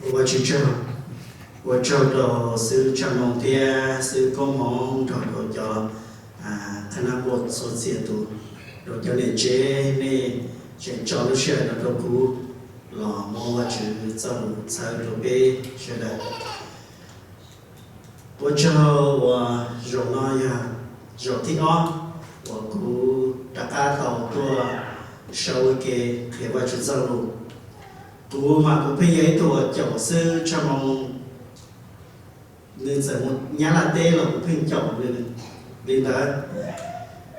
Ua Vajtswv tsaug, ua tsaug rau xib hwb Tshaj Moo thiab xib hwb Koob Hmoov nrog rau cov qhab nab npuaj txhua txhia tus, rau cov niam tsev nej tseem tso lub sij hawm no rau kuv los muab Vajtswv txoj lus txhawb rau peb sawv daws. Ua tsaug uas zaum no yog zaum thib ob uas kuv rov qab tau tuaj sau ua ke qhia Vajtswv txoj lus. Kuv mas kuv pheej yog ib tug uas caum xib hwb Tshaj Moo, nws txawm mus Nyab Laj teb los kuv pheej caum nws li ntawd.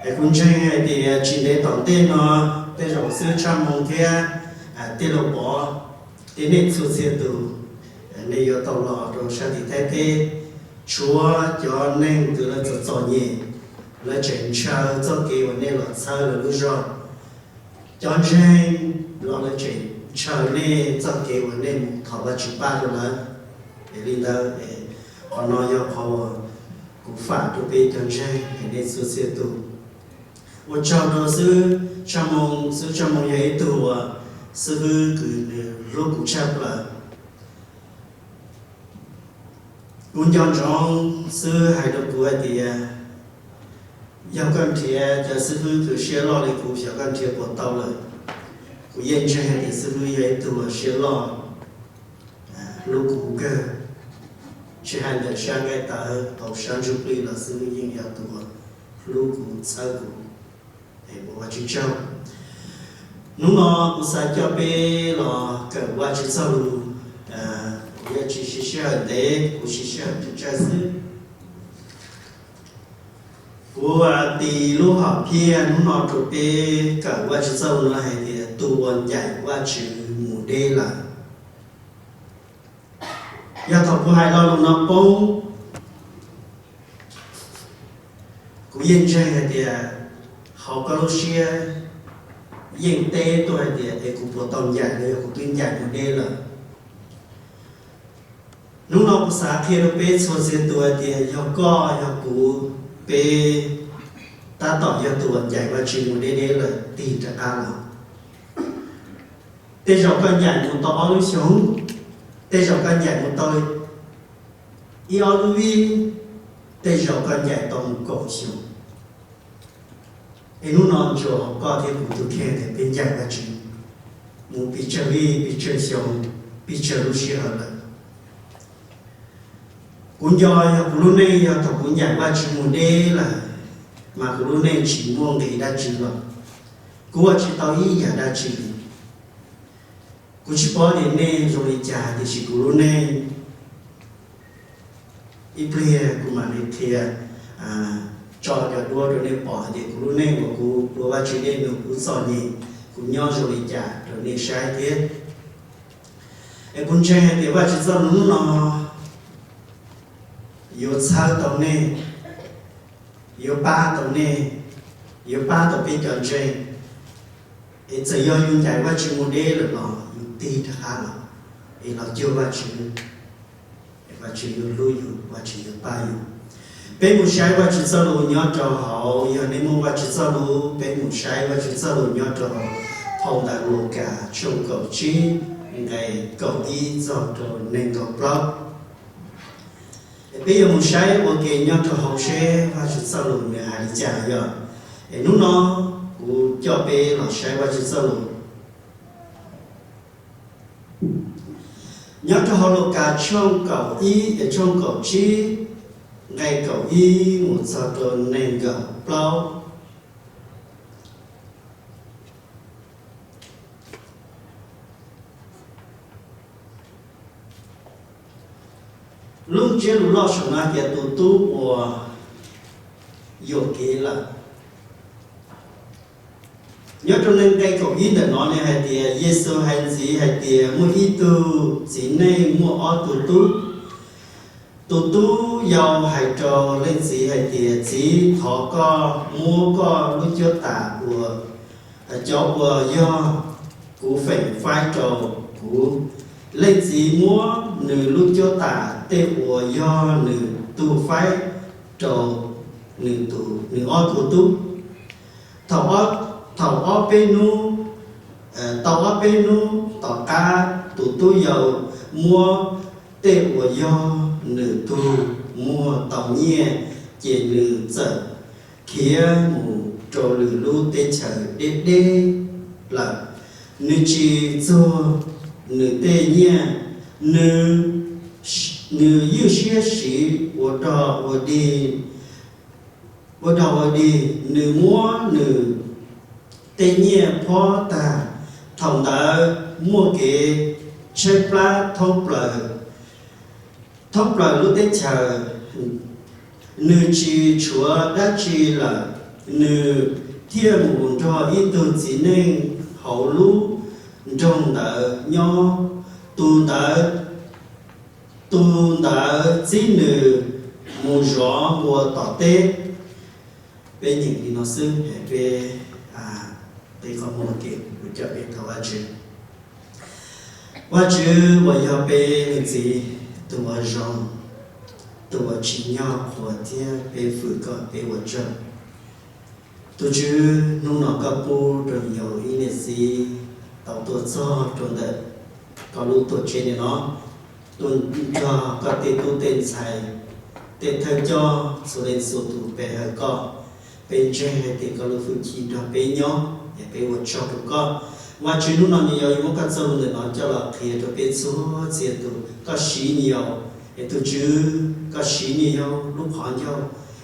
Es kuv ntseeg hais tias tsis ntev tom ntej no tej zaum xib hwb Tshaj Moo thiab tij laug Pov thiab nej txhua txhia tus, nej yuav tau los rau sab tim Thaib teb, tshuav cov neeg uas lawv txom txom nyem, lawv tseem ntshaw txoj kev uas nej los txhawb lawv lub zog. Cov ntseeg los lawv tseem ntshaw nej txoj kev uas nej mus thov Vajtswv pab rau lawv. Es li ntawd, qhov no yog qhov uas kuv fam rau peb cov ntseeg es nej txhua txhia tus. Ua tsaug rau xib hwb Tshaj Moo, xib hwb Tshaj Moo yog ib tug uas xib hwb kws nws hlub kuv tshaj plaws. Kuv nco ntsoov xib hwb hais rau kuv hais tias, yog koj nrhiav cov xib hwb kws siab loj li kuv xyov koj nrhiav puas tau lawm. Kuv yeej ntseeg hais tias xib hwb yog ib tug uas siab loj, hlub kuv kawg. Tsis hais ntawm sab nqaij tawv hauv sab ntsuj plig los xib hwb yeej yog tus uas hlub kuv txhawb kuv. Es ua Vajtswv tsaug. Hnub no kuv xav coj peb los kawm Vajtswv txoj lus. Kuv yuav tsis siv sij hawm ntev, kuv siv sij hawm tsawg tsawg xwb. Kuv tis lub hom phiaj hnub no rau peb kawm Vajtswv txoj lus no hais tias tus uas ncaim Vajtswv mus deb lawm. Yog thaum kuv hais lo lus no poob, kuv yeej ntseeg hais tias hauv koj lub siab yeej teb tuaj hais tias es kuv puas tau ncaim los yog kuv twb ncaim mus deb lawm. Hnub no kuv xav qhia rau peb txhua txhia tus hais tias yog koj yog kuv, peb tab tom yog tus uas ncaim Vajtswv mus deb deb lawm tig rov qab los. Tej zaum koj ncaim mus tau ob lub xyoos, tej zaum koj ncaim mus tau ib ob lub vij, tej zaum koj ncaim tau mus kaum xyoo. Es hnub no ntsuas koj thiab kuv tus kheej tias peb ncaim Vajtswv mus pes tsawg vij, pes tsawg xyoo, pes tsawg lub sij hawm lawm. Kuv nco yog kuv lub neej yog thaum kuv ncaim Vajtswv mus deb lawm, mas kuv lub neej tsis muaj nqis dab tsi los, kuv ua tsis tau ib yam dab tsi li. Kuv tsis paub tias nej zoo li cas tiam sis kuv lub neej, ib pliag kuv mam li qhia, tso cov duab rau nej pom hais tias kuv lub neej uas kuv ua Vajtswv dej num kuv txom nyem, kuv nyob zoo li cas rau nej saib thiab. Es kuv ntseeg hais tias Vajtswv txoj lus hnub no yuav txhawb tau nej, yuav pab tau nej, yuav pab tau peb cov ntseeg. Es txawm yog yus ncaim Vajtswv mus deb lawm los yus tig rov qab los, es los cuag Vajtswv, Vajtswv yuav hlub yus, Vajtswv yuav pab yus. Peb mus saib Vajtswv txoj lus nyob rau hauv, yog nej muaj Vajtswv txoj lus, peb mus saib Vajtswv txoj lus nyob rau hauv phau ntawv Lukas tshooj kaum tsib, nqe kaum ib txog rau nees nkaum plaub. Es peb yuav mus saib ua ke nyob rau hauv seb Vajtswv txoj lus nws hais li cas yog. Es hnub no kuv coj peb los saib Vajtswv txoj lus nyob rau hauv Lukas tshooj kaum ib, tshooj kaum tsib, nqe kaum ib mus txog rau nees nkaum plaub. Lub ntsiab lus loj saum no tias tus tub uas yuam kev lawm. Nyob rau nees nkaum ib ntawm no nws hais tias Yexus hais ntxiv hais tias muaj ib tug txiv neej muaj ob tug tub. Tus tub yau hais rau leej txiv hais tias, Txiv, thov koj muab koj lub cuab tam uas, cov uas yog kuv feem faib rau kuv. Leej txiv muab nws lub cuab tam tej uas yog nws tug faib rau nws tus, nws ob tug tub. Thaum ob, thaum ob peb hnub, tau ob peb hnub tom qab tus tub yau muab tej uas yog nws tug muag tau nyiaj, ces nws txawm khiav mus rau lwm lub teb chaws deb deb lawm. Nws tsis txuag nws tej nyiaj, nws ywj siab siv ua dog ua dig, ua dog ua dig, nws muab nws tej nyiaj phob tag. Thaum ntawd muaj kev tshaib plab thoob plaws, thoob plaws lub teb chaws, nws tsis tshuav dab tsi lawm, nws thiaj mus nrog ib tug txiv neej hauv lub nroog ntawd nyob. Tus ntawd, tus ntawd txib nws mus zov npua tom teb. Peb nyeem li no xwb, peb, peb qhov muag ke, kuv coj peb thov Vajtswv. Vajtswv uas yog peb leej Txiv, tus uas zoo, tus uas tsim nyog qhuas thiab peb fwm koj, peb ua tsaug. Tus Tswv, hnub no koj pub rau yus ib niam txiv tau tuaj txog rau ntawm koj lub tuam tsev ntawm no, tuaj nrog koj tej tub tej ntxhais, tej thawj coj txhua leej txhua tus pe hawm koj. Peb ntseeg hais tias koj lub hwj chim nrog peb nyob, es peb ua tsaug rau koj. Vajtswv, hnub no nws yog yuav muab koj txoj lus ntawm no coj los qhia rau peb txhua txhia tus. Koj siv nws yau, es tus Tswv, koj siv nws yau lub qhov ncauj,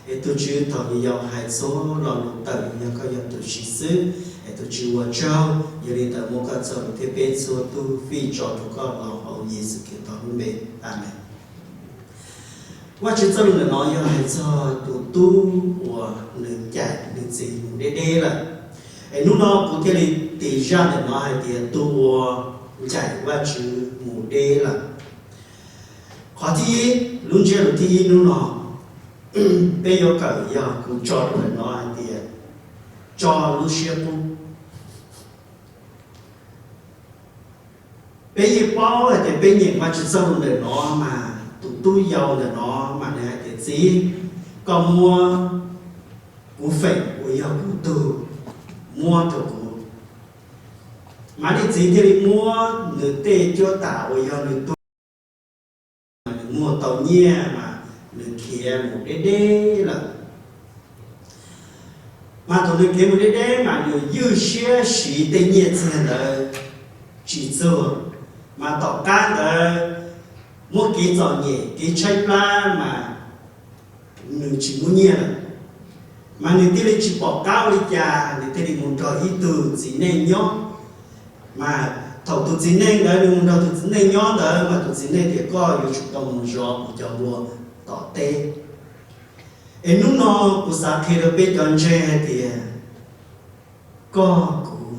es tus Tswv, thaum nws yau hais txhua lo lus tawm, yog koj yog tus siv xwb, es tus Tswv ua tsaug. Yog li ntawd muab koj txoj lus thiab peb txhua tus fij tso rau koj los hauv Yexus Khetos lub npe, Amees. Vajtswv txoj lus ntawm no yog hais txog tus tub uas nws ncaim nws txiv mus deb deb lawm. Es hnub no kuv thiaj li tis zaj ntawm no hais tias tus uas ncaim Vajtswv mus deb lawm. Qhov thib ib, lub ntsiab lus thib ib hnub no, peb yuav kawm yog kuv tso rau ntawm no hais tias tso lub siab pub. Peb yeej paub hais tias peb nyeem Vajtswv txoj lus ntawm no mas tus tub yau ntawm no mas nws hais tias, Txiv, koj muab kuv feem uas yog kuv tug muab rau kuv. Mas niag txiv thiaj li muab nws tej cuab tam uas yog nws tug, mas nws muag tau nyiaj mas nws khiav mus deb deb lawm. Mas thaum nws khiav mus deb deb mas nws ywj siab siv tej nyiaj txiag ntawd tsis txuag, mas tom qab ntawd muaj kev txom nyem kev tshaib plab mas nws tsis muaj nyiaj lawm. Mas nws thiaj li tsis pom qab ua li cas, nws thiaj li mus nrog ib tug txiv neej nyob. Mas thaum tus txiv neej ntawd nws mus nrog tus txiv neej nyob ntawd mas tus txiv neej tias, Koj yuav tsum tau mus zov kuv cov npua tom teb. Es hnub no kuv xav qhia rau peb cov ntseeg hais tias koj kuv,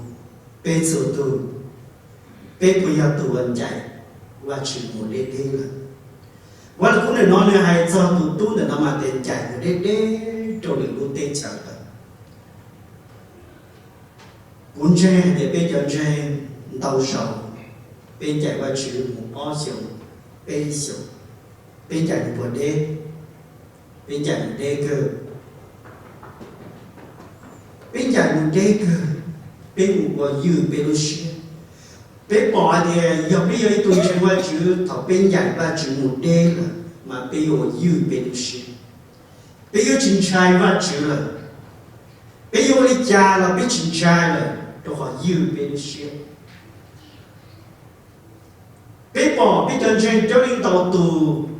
peb txhua tus, peb puas yog tus uas ncaim Vajtswv mus deb deb lawm? Vaj Lus Kub ntawm no nws hais txog tus tub ntawm no mas tias ncaim mus deb deb rau lwm lub teb chaws lawm. Kuv ntseeg hais tias peb cov ntseeg ntau zaus, peb ncaim Vajtswv mus ob xyoos, peb xyoos, peb ncaim mus puas deb? Peb ncaim mus deb kawg. Peb ncaim mus deb kawg, peb mus ua ywj peb lub siab. Peb pom hais tias yog peb yog ib tug ntseeg Vajtswv, thaum peb ncaim Vajtswv mus deb lawm mas peb yuav ua ywj peb lub siab. Peb yuav tsis ntshai Vajtswv lawm. Peb yuav ua li cas los peb tsis ntshai lawm rau qhov ywj peb lub siab. Peb pom peb cov ntseeg coob leej ntau tus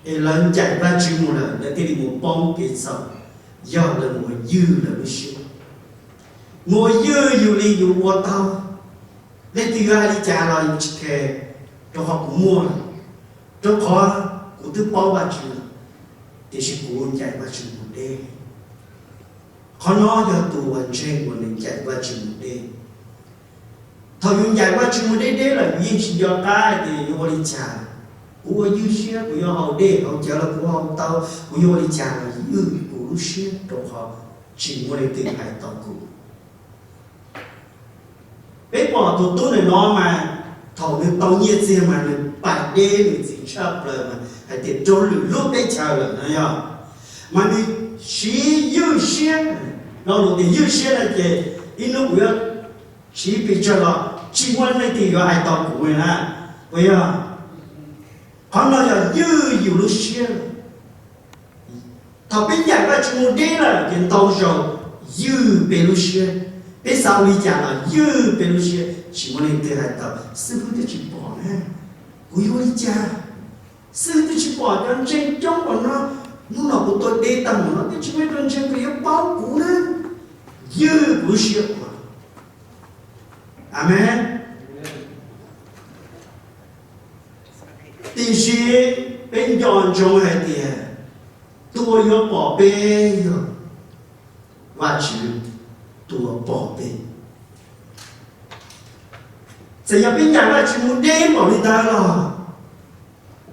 es lawv ncaim Vajtswv mus lawm lawv thiaj li mus poob kev txhaum, yog lawv mus ua ywj lawv lub siab, mus ua ywj yus li yus ua tau. Leej twg yuav hais li cas los yus tsis khe, rau qhov kuv muaj lawm, rau qhov kuv twb paub Vajtswv lawm, tiam sis kuv ncaim Vajtswv mus deb. Qhov no yog tus uas ntseeg uas nws ncaim Vajtswv mus deb. Thaum yus ncaim Vajtswv mus deb deb lawm yus yeej tsis nco qab tias yuav ua li cas. Kuv ua ywj siab, kuv yuav haus dej haus cawv los kuv haus tau, kuv yuav ua li cas los ywj kuv lub siab rau qhov tsis muaj leej twg hais tau kuv. Peb pom tus tub ntawm no mas thaum nws tau nyiaj txiag mas nws pais deb nws txiv tshaj plaws mas hais tias rau lwm lub teb chaws lawm no yog. Mas nws siv ywj siab, lo lus tias ywj siab no ces ib hnub kuv yuav siv pes tsawg los tsis muaj leej twg yuav hais tau kuv li na, puas yog? ywj yus lub siab. Thaum peb ncaim Vajtswv mus deb lawm ces ntau zaus ywj peb lub siab. Peb xav ua li cas los ywj peb lub siab, tsis muaj leej twg hais tau, xib hwb twb tsis pom na, kuv yuav ua li cas? Xib hwb twb tsis pom cov ntseeg coob npaum no, hnub no kuv tuaj deb tag npaum no twb tsis muaj ib tug ntseeg twg yuav paub kuv na. Ywj kuv lub siab ua. Amees. Tiam sis peb nco ntsoov hais tias tus uas yuav pom peb yog Vajtswv, tus uas pom peb. Txawm yog peb ncaim Vajtswv mus deb npaum li ntawd los,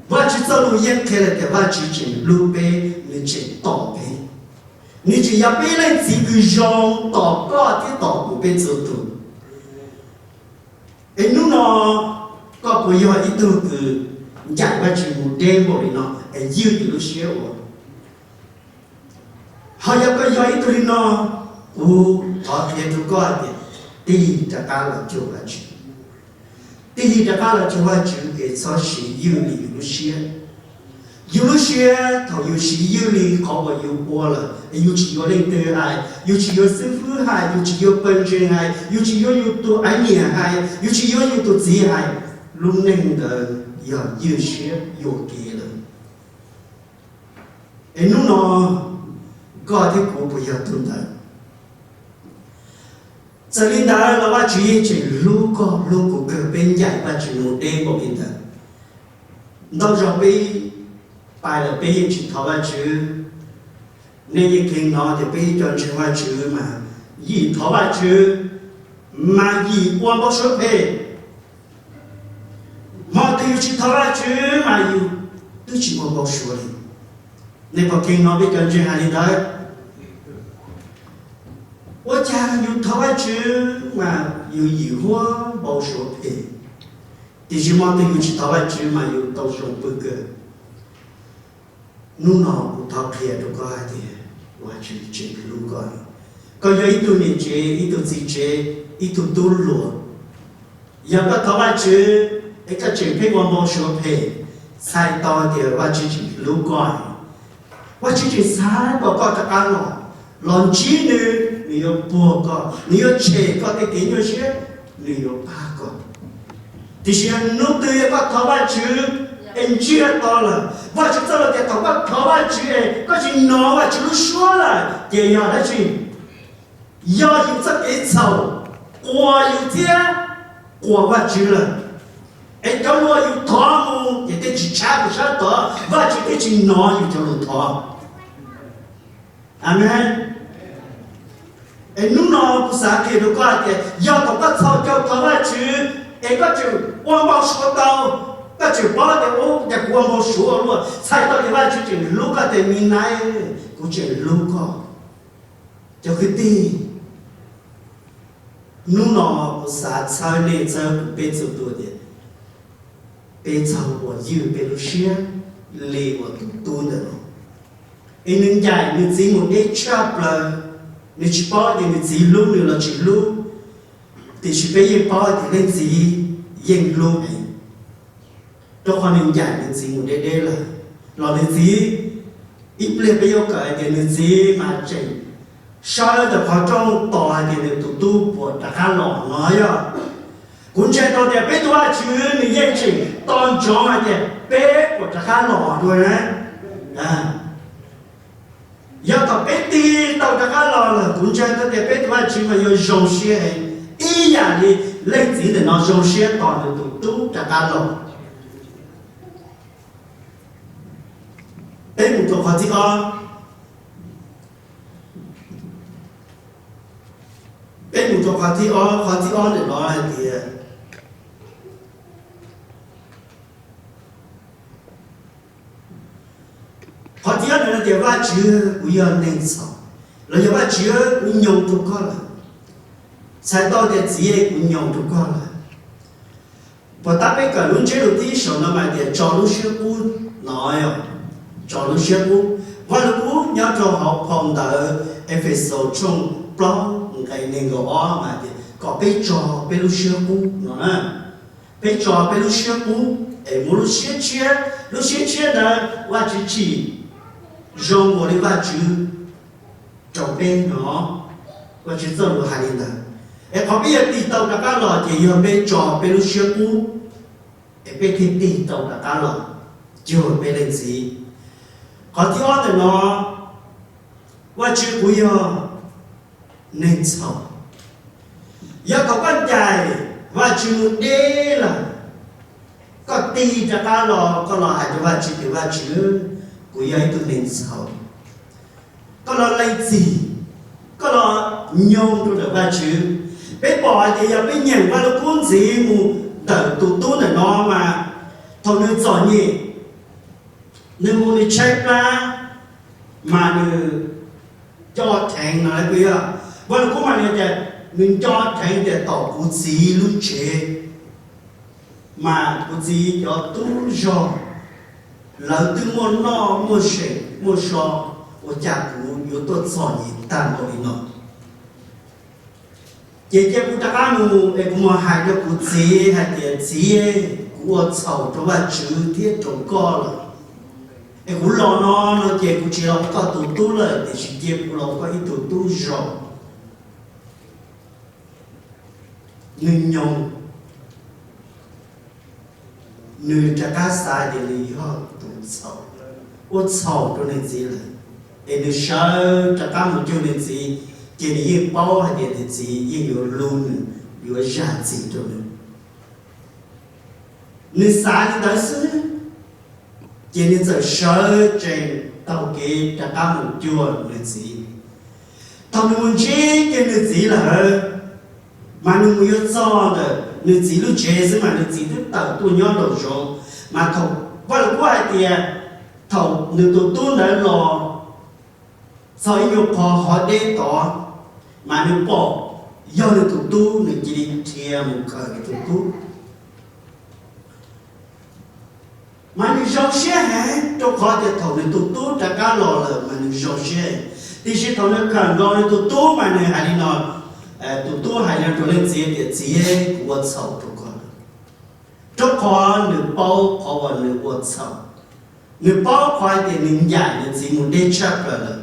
Vajtswv txoj lus yeej qhia lawm tias Vajtswv tseem hlub peb, nws tseem tos peb. Nws tseem yog peb ib leej txiv kws zoo tos koj thiab tos kuv peb txhua tus. Es hnub no koj puas yog ib tug kws ncaim Vajtswv mus deb npaum li no es ywj yus lub siab ua? Ho yog koj yog ib tug li no, kuv thov qhia rau koj hais tias tig rov qab los cuag Vajtswv. Tig rov qab los cuag Vajtswv es txhob siv ywj li yus lub siab. Yus lub siab thaum yus siv ywj li qhov uas yus ua lawm es yus tsis yuav leej twg hais, yus tsis yuav xib fwb hais, yus tsis yuav pawg ntseeg hais, yus tsis yuav yus tus aiv niam hais, yus tsis yuav yus tus txiv hais, lub neej ntawd yog ywj siab yuam kev lawm. Es hnub no koj thiab kuv puas yog tus ntawd? Txawm li ntawd los Vajtswv yeej tseem hlub koj hlub kuv kawg, peb ncaim Vajtswv mus deb npaum li ntawd. Ntau zaus peb pais lawm peb yeej tsis thov Vajtswv. Nej yeej kheev hnov tias peb cov ntseeg Vajtswv mas yim thov Vajtswv mas yim ua npau suav phem. Hmo twg yus tsis thov Vajtswv mas yus twb tsis ua npau suav li. Nej puas kheev hnov peb cov ntseeg hais li ntawd? Ua cas yus thov Vajtswv mas yus yim huab npau suav phem, tiam sis hmo twg yus tsis thov Vajtswv mas yus tau zoo pw kawg. Hnub no kuv thov qhia rau koj hais tias Vajtswv tseem hlub koj. Koj yog ib tug niam tsev, ib tug txiv tsev, ib tug tub hluas, yog koj thov Vajtswv es koj tseem pheej ua npau suav phem, txhais tau tias Vajtswv tseem hlub koj. Vajtswv tseem xav kom koj rov qab los, los ntsib nws, nws yuav puag koj, nws yuav tshem koj tej kev nyuaj siab, nws yuav pab koj. Tiam sis hnub twg yog koj thov Vajtswv es ntsiag to lawm, Vajtswv txoj lus tias thaum koj thov Vajtswv es koj tsis hnov Vajtswv lub suab lawm ces yog dab tsi? Yog yus txoj kev txhaum quas yus thiab quas Vajtswv lawm. Es cov uas yus thov mus ces tej tsis tshab tus sab tod, Vajtswv twb tsis hnov yus cov lus thov. Amees. Es hnub no kuv xav qhia rau koj hais tias yog thaum koj txhaum caum thov Vajtswv es koj tseem ua npau suav tau, koj tseem paub tias ua cas kuv ua npau suav ua luaj, txhais tau tias Vajtswv tseem hlub koj tias mi nai, kuv tseem hlub koj. Cov kwv tij, hnub no kuv xav txhawb nej txhawb kuv peb txhua tus tias peb txhob ua ywj peb lub siab li uas tus tub ntawd los. Es nws ncaim nws txiv mus deb tshaj plaws, nws tsis paub tias nws txiv hlub nws los tsis hlub, tiam sis peb yeej paub tias leej txiv yeej hlub heev, rau qhov nws ncaim nws txiv mus deb deb lawm. Los nws txiv, ib pliag peb yuav kawm hais tias nws txiv mas tseem sawv ntawm qhov rooj tos hais tias nws tus tub puas rov qab los no yog. Kuv ntseeg tau tias peb tus Vajtswv nws yeej tseem tos ntsoov hais tias peb puas rov qab los dua na. Yog thaum peb tig tau rov qab los lawm, kuv ntseeg tau tias peb tus Vajtswv mas yuav zoo siab heev ib yam li leej txiv ntawm no zoo siab tos nws tus tub rov qab los. Peb mus rau qhov thib ob. Peb mus rau qhov thib ob, qhov thib ob ntawm no hais tias, qhov thib ob ntawm no tias Vajtswv, kuv yog neeg txhaum, los yog Vajtswv, kuv nyoos rau koj lawm. Txhais tau tias txiv, kuv nyoos rau koj lawm. Puas tab peb kawm lub ntsiab lus tib saum no mas tias tso lub siab qub no, tso lub siab qub. Vaj Lug Kub nyob rau hauv phau ntawv Efexus tshooj plaub nqe nees nkaum ob mas tias kom peb tso peb lub siab qub no na. Peb tso peb lub siab qub. es muaj lub siab tshiab, lub siab tshiab ntawd Vajtswv tsim zoo npaum li Vajtswv rau peb no. Vajtswv txoj lus hais li ntawd. Es qhov peb yuav tig tau rov qab los ces yog peb tso peb lub siab qub, es peb thiaj tig tau rov qab los cuag peb leej txiv. Qhov thib ob ntawm no, Vajtswv kuv yog neeg txhaum. Yog thaum koj ncaim Vajtswv mus deb lawm, koj tig rov qab los, koj los hais rau Vajtswv tias Vajtswv, kuv yog ib tug neeg txhaum. Koj los lees txim, koj los nyoog rau ntawm Vajtswv. Peb pom hais tias yog peb nyeem Vaj Lug Kub ntxiv mus ntawm tus tub ntawm no mas thaum nws txom nyem, nws mus nws tshaib plab, mas nws nco dheev no, Vaj Lug Kub mas nws tias, nws nco dheev tias tom kuv txiv lub tsev mas kuv txiv cov tub zog lawv twb muaj noj muaj seem muaj so, ua cas kuv yuav tuaj txom nyem tag npaum li no. Ces cia kuv rov qab mus es kuv mus hais rau kuv txiv hais tias, txiv, kuv ua txhaum rau Vajtswv thiab rau koj lawm. Es kuv los no, no ces kuv tsis los ua koj tus tub lawm, tiam sis cia kuv los ua koj ib tug tub zog. Nws nyoog, nws rov qab xav tias nws yog tus txhaum, ua txhaum rau nws txiv lawm, es nws sawv rov qab mus cuag nws txiv, ces nws yeej paub hais tias nws txiv yeej yuav hlub nws, yuav zam txim rau nws. Nws xav li ntawd xwb, ces nws txawm sawv tsees taug kev rov qab mus cuag nws txiv. Thaum nws mus ntsib kiag nws txiv lawm, mas nws mus yuav txog ntawm nws txiv lub tsev xwb mas nws txiv twb tawm tuaj nyob nraum zoov. Mas thaum Vaj Lug Kub hais tias thaum nws tus tub ntawd los txog ib nyuag qho hov deb tod, mas nws pom yog nws tus tub, nws cia li dhia mus khaws nws tus tub. Mas nws zoo siab heev rau qhov tias thaum nws tus tub rov qab los lawm mas nws zoo siab heev. Tiam sis thaum nws khaws nkaus nws tus tub mas nws hais li no, tus tub hais li rau leej txiv tias, txiv, kuv ua txhaum rau koj. Rau qhov nws paub qhov uas nws ua txhaum, nws paub qhov hais tias nws ncaim nws txiv mus deb tshaj plaws lawm.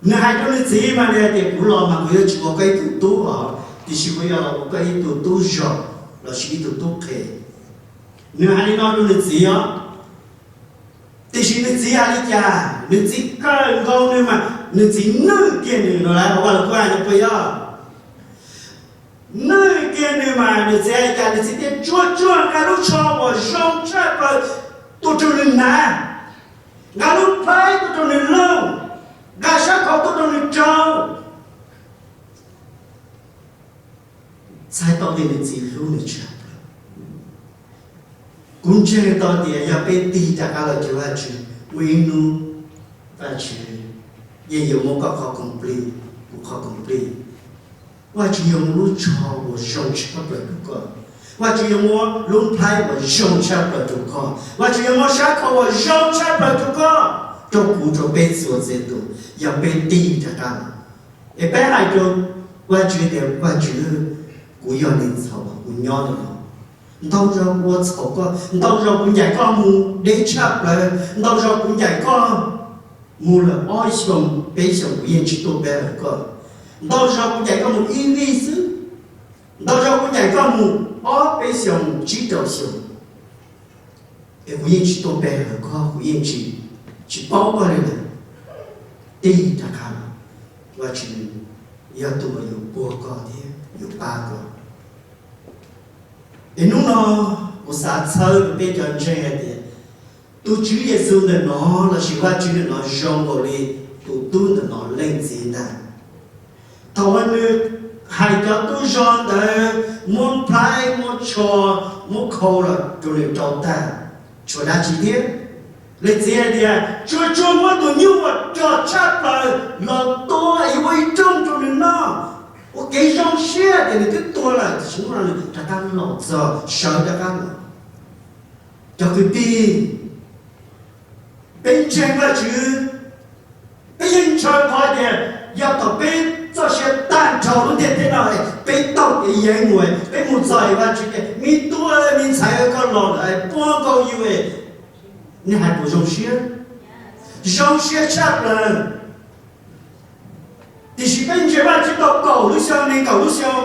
Nws hais rau nws txiv mas nws hais tias, kuv los mas kuv yuav tsis ua koj ib tug tub os, tiam sis kuv yuav los ua koj ib tug tub zog lossis ib tug tub qhe. Nws hais li no rau nws txiv os. Tiam sis nws txiv hais li cas? Nws txiv kawg nkaus nws mas nws txiv nwj kiag nws no lawm, Vaj Lug Kub hais no puas yog? Nwj kiag nws mas nws txiv hais li cas? Nws txiv tias, tsuag tsuag nqa lub tsho uas zoo tshaj plaws tuaj rau nws hnav, nqa lub plhaib tuaj rau nws looj, nqa sab khau tuaj rau nws rau. Txhais tau tias nws txiv hlub nws tshaj plaws. Kuv ntseeg tau tias yog peb tig rov qab los cuag Vajtswv, muaj ib hnub Vajtswv yeej yuav muab koj qhov khoom plig, kuv qhov khoom plig. Vajtswv yuav muab lub tsho uas zoo tshaj plaws rau koj. Vajtswv yuav muab lub plhaib uas zoo tshaj plaws rau koj. Vajtswv yuav muab sab khau uas zoo tshaj plaws rau koj, rau kuv, rau peb txhua txhia tus, yog peb tig rov qab los. Es peb hais rau Vajtswv tias, Vajtswv, kuv yog neeg txhaum, kuv nyob ntawm no ntau zaus kuv ua txhaum koj, ntau zaus kuv ncaim koj mus deb tshaj plaws, ntau zaus kuv ncaim koj mus lawm ob xyoos peb xyoos kuv yeej tsis tuaj pe hawm koj. Ntau zaus kuv ncaim koj mus ib vij xwb, ntau zaus kuv ncaim koj mus ob peb xyoos tsib rau xyoos, es kuv yeej tsis tuaj pe hawm koj, kuv yeej tsis, tsis paub koj li lawm. Tig rov qab los, Vajtswv yog tus uas yuav puag koj thiab yuav pab koj. Es hnub no kuv xav txhawb rau peb cov ntseeg hais tias tus Tswv Yexus ntawm no lossis Vajtswv ntawm no zoo nkaus li tus tub ntawm no leej txiv ntag. Thaum uas nws hais cov tub zog ntawd muab plhaib, muab tsho, muab khau los rau nws rau tag, tshuav dab tsi thiab? Leej txiv hais tias, tsuag tsuag muab tus nyuj uas rog tshaj plaws los tua es yuav ua ib rooj rau nws noj, ua kev zoo siab tias nws twb tuag lawm, tiam sis hnub no nws rov qab los txog, sawv rov qab los. Cov kwv tij, peb ntseeg Vajtswv, peb yeej ntshaw qhov tias yog thaum peb txoj sia tag nrho lub ntiaj teb no, peb taug kev yeeb mus, peb mus txog Vajtswv tias, me tub, me ntxhais, koj los lawm, puab nkaus yus, nej hais puas zoo siab? Zoo siab tshaj plaws. Tiam sis peb ntseeg Vajtswv tau kaum lub xyoo, nees nkaum lub xyoo,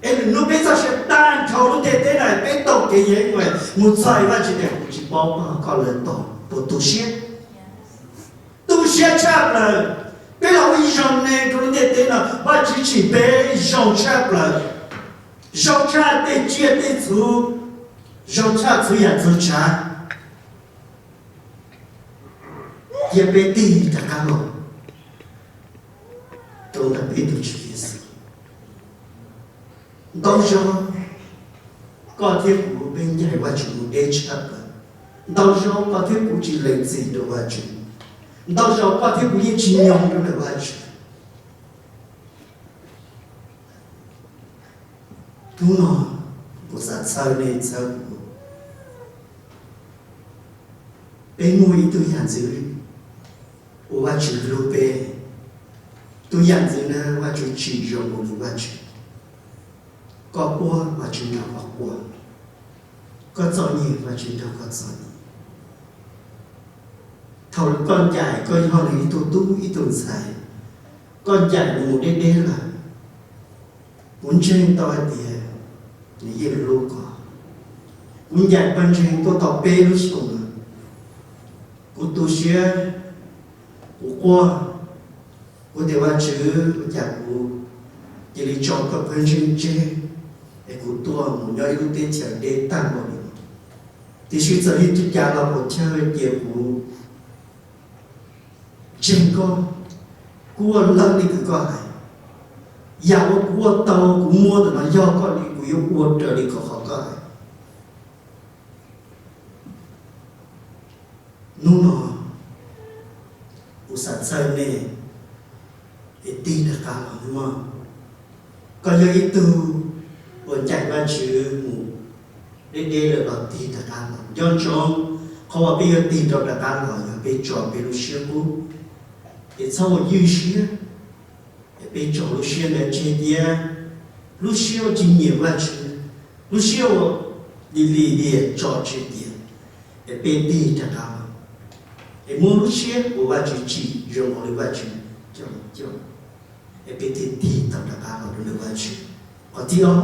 es lwm hnub peb txoj sia tag nrho lub ntiaj teb no, peb taug kev yeeb mus, mus txog Vajtswv tias, kuv tsis paub koj, koj lawv tog, puas tu siab? Tu siab tshaj plaws. Peb los ua ib zaug neeg rau lub ntiaj teb no, Vajtswv tsim peb zoo tshaj plaws, zoo tshaj tej tsiaj tej txhu, zoo tshaj txhua yam txhua tsav, cia peb tig rov qab los rau ntawm peb tus Tswv Yexus. Ntau zaus koj thiab kuv peb ncaim Vajtswv mus deb tshaj plaws. Ntau zaus koj thiab kuv tsis lees txim rau Vajtswv. Ntau zaus koj thiab kuv yeej tsis nyoog rau ntawm Vajtswv. Hnub no kuv xav txhawb nej txhawb kuv, peb muaj ib tug yam ntxwv uas Vajtswv hlub peb. Tus yam ntxwv na Vajtswv tsim zoo nkaus li Vajtswv. Koj quaj Vajtswv nrog koj quaj, koj txom nyem Vajtswv nrog koj txom nyem. Thaum koj ncaim koj yog nws ib tug tub ib tug ntxhais, koj ncaim nws mus deb deb lawm, kuv ntseeg tau hais tias nws yeej hlub koj. Kuv ncaim pawg ntseeg tuaj tau peb lub xyoo lawm, kuv tu siab, kuv quaj, kuv tias Vajtswv, ua cas kuv cia li tso koj pawg ntseeg tseg es kuv tuaj mus nyob ib lub teb chaws deb tag npaum li no. Tiam sis txawm li cas los puas chawj cia kuv ntseeg koj, kuv ua lawv li kws koj hais. Yam uas kuv ua tau kuv muab ntawm no yog koj li, kuv yuav ua raws li khov kho koj hais. Hnub no kuv xav txhawb nej es tig rov qab los nawb mog. Koj yog ib tug uas ncaim Vajtswv mus deb deb lawm los tig rov qab los. Nco ntsoov, qhov uas peb yuav tig rov qab los yog peb tso peb lub siab qub, es txhob ua ywj siab. Es peb tso lub siab ntawd tseg tiag, lub siab uas tsis nyiam Vajtswv, lub siab uas lim lim hiam tso tseg tiag, es peb tig rov qab los, es muab lub siab uas Vajtswv tsim zoo nkaus li Vajtswv coj, es peb thiaj tig tau rov qab los rau ntawm Vajtswv. Qhov thib ob,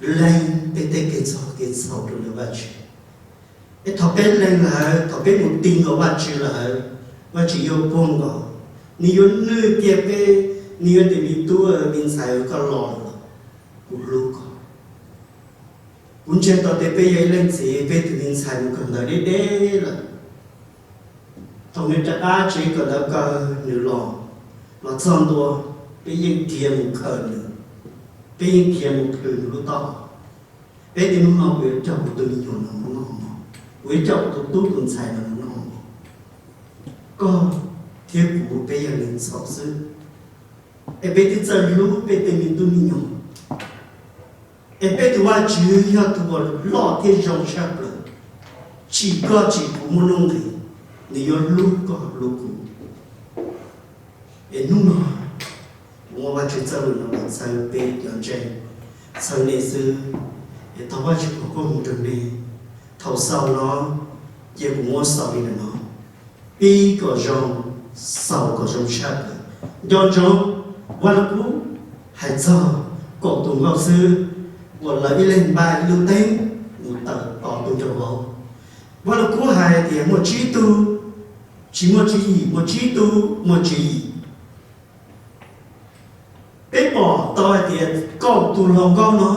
lees peb tej kev txhaum kev txhaum rau ntawm Vajtswv. Es thaum peb lees lawm, thaum peb mus tig nkaus Vajtswv lawm, Vajtswv yuav puag nkaus, nws yuav nwj kiag peb, nws yuav tias, me tub me ntxhais, koj los lawm, kuv hlub koj. Kuv ntseeg tau tias peb yog ib leej txiv, peb tus me ntxhais mus kawm ntawv deb deb lawm, thaum nws rov qab tsev kawm ntawv kawg nws los, los txog ntua, peb yeej khiav mus khawm nws, peb yeej khiav mus plhws nws lub taub hau. Peb tias, hnub no kuv yuav coj kuv tus me nyuam no mus noj mov, kuv yuav coj kuv tus tub tus ntxhais no mus noj mov. Koj thiab kuv peb yog neeg txhaum xwb, es peb twb txawj hlub peb tej me tub me nyuam, es peb tus Vajtswv yog tus uas loj thiab zoo tshaj plaws, tsim koj tsim kuv muaj nuj nqis, nws yuav hlub koj hlub kuv. Es hnub no kuv muab Vajtswv txoj lus no los txhawb peb cov ntseeg, txhawb nej xwb. Es thov Vajtswv foom koob hmoov rau nej. Thaum xaus no, cia kuv muab xaus li ntawm no, pib kom zoo, xaus kom zoo tshaj plaws. Nco ntsoov, Vaj Lug Kub hais txog kaum tus nkauj xwb, uas lawv ib leeg npaj ib lub teeb mus tawm tos tus nraug vauv. Vaj Lug Kub hais tias muaj tsib tug, tsis muaj tswv yim, muaj tsib tug muaj tswv yim. Peb pom tau hais tias kaum tus hluas nkauj no,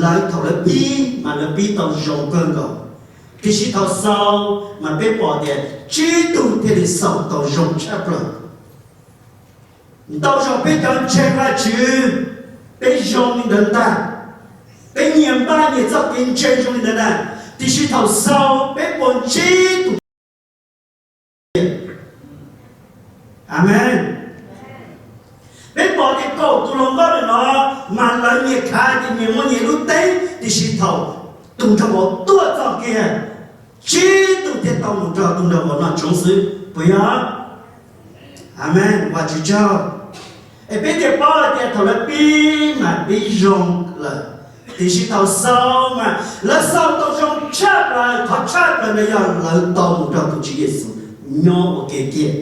lawv thaum lawv pib mas lawv pib tau zoo kawg nkaus, tiam sis thaum xaus mas peb pom tias tsib tug thiaj li xaus tau zoo tshaj plaws. Ntau zaus peb cov ntseeg Vajtswv, peb zoo li ntawd ntag, peb nyias npaj nyias txoj kev ntseeg zoo li ntawd ntag, tiam sis thaum xaus peb pom tsib tus Amees. Peb pom tias kaum tus hluas nkauj ntawm no mas lawv nyias khav tias nyias muaj nyias lub teeb, tiam sis thaum tus nraug vauv tuaj txog kiag, tsib tug thiaj tau mus nrog tus nraug vauv noj tshoob xwb, puas yog? Amees, Vajtswv tsaug. Es peb thiaj paub hais tias thaum lawv pib mas pib zoo lawm, tiam sis thaum xaus mas lawv xaus tau zoo tshaj plaws. Qhov tshaj plaws no yog lawv tau mus nrog tus Tswv Yexus nyob ua ke kiag.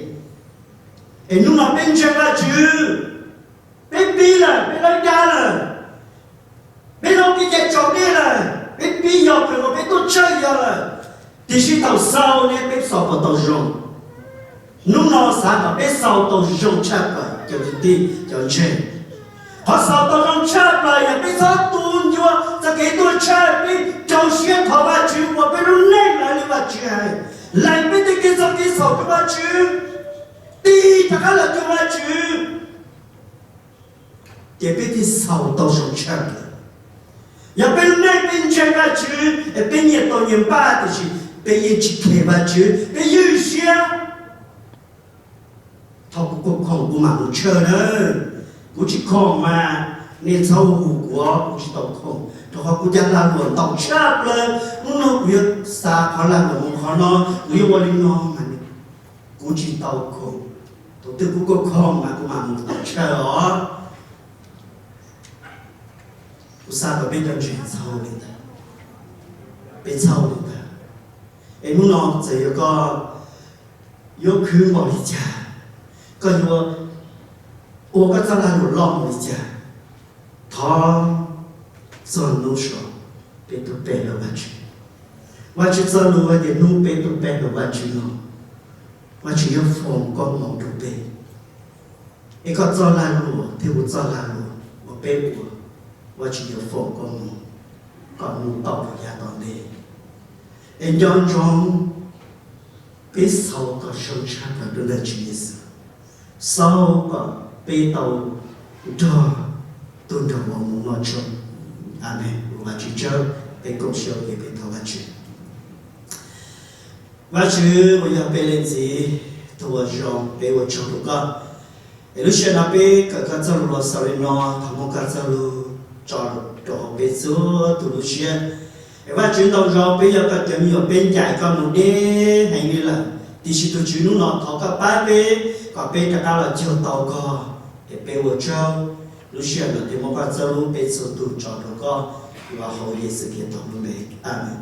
Es hnub no peb ntseeg Vajtswv, peb pib lawm, peb laib dab lawm, peb hlub kev cai tsaus dej lawm, peb pib yog kawg uas peb tuaj tshawj yog lawm, tiam sis thaum xaus ne peb xaus puas tau zoo? Hnub no xav kom peb xaus tau zoo tshaj plaws cov kwv tij cov ntseeg. Qhov xaus tau zoo tshaj plaws yog peb txhob tu ncua txoj kev tuaj tshawj, peb rau siab thov Vajtswv ua peb lub neej raws li Vajtswv hais, lees peb tej kev txhaum kev txhaum rau Vajtswv, tig rov qab los cuag Vajtswv, ces peb thiaj xaus tau zoo tshaj plaws. Yog peb lub neej peb ntseeg Vajtswv es peb nyias tau nyias npaj, tiam sis peb yeej tsis khes Vajtswv, peb ywj siab. Thov kuv kuj khoom kuv mam mus tshawj nawb. Kuv tsis khoom mas nej txhob hu kuv, kuv tsis tau khoom, rau qhov kuv cov lag luam ntau tshaj plaws. Hnub no kuv yuav xa qhov lag luam mus qhov no, kuv yuav ua li no mas kuv tsis tau khoom. Thaum twg kuv kuj khoom mas kuv mam mus tau tshawj os. Kuv xav kom peb cov ntseeg txhob li ntawd, peb txhob li ntawd. Es hnub no txawm yog koj yuav khwv npaum li cas, koj yuav ua koj txoj lag luam loj npaum li cas, thov txog hnub so peb tuaj pe hawm Vajtswv. Vajtswv txoj lus hais tias hnub peb tuaj pe hawm Vajtswv no, Vajtswv yuav foom koob hmoov rau peb. Es koj txoj lag luam thiab kuv txoj lag luam uas peb ua, Vajtswv yuav foom koob hmoov kom mus tau rau yav tom ntej. Es nco ntsoov, peb xaus kom zoo tshaj plaws rau ntawm Tswv Yexus, xaus kom peb tau nrog tug nraug vauv mus noj tshoob. Amees. Ua Vajtswv tsaug, peb koom siab ua ke peb thov Vajtswv. Vajtswv uas yog peb leej Txiv, tus uas zoo, peb ua tsaug rau koj. Es lub sij hawm no peb kawm koj txoj lus los xaus li no, thov muab koj txoj lus tso rau hauv peb txhua tus lub siab. Es Vajtswv ntau zaus peb yog koj cov me nyuam, peb ncaim koj mus deb heev li lawm, tiam sis tus Tswv hnub no thov koj pab peb kom peb rov qab los cuag tau koj, es peb ua tsaug. Lub sij hawm no thiaj muab koj txoj lus peb txhua tus tso rau koj, los hauv Yexus Khetos lub npe, amees.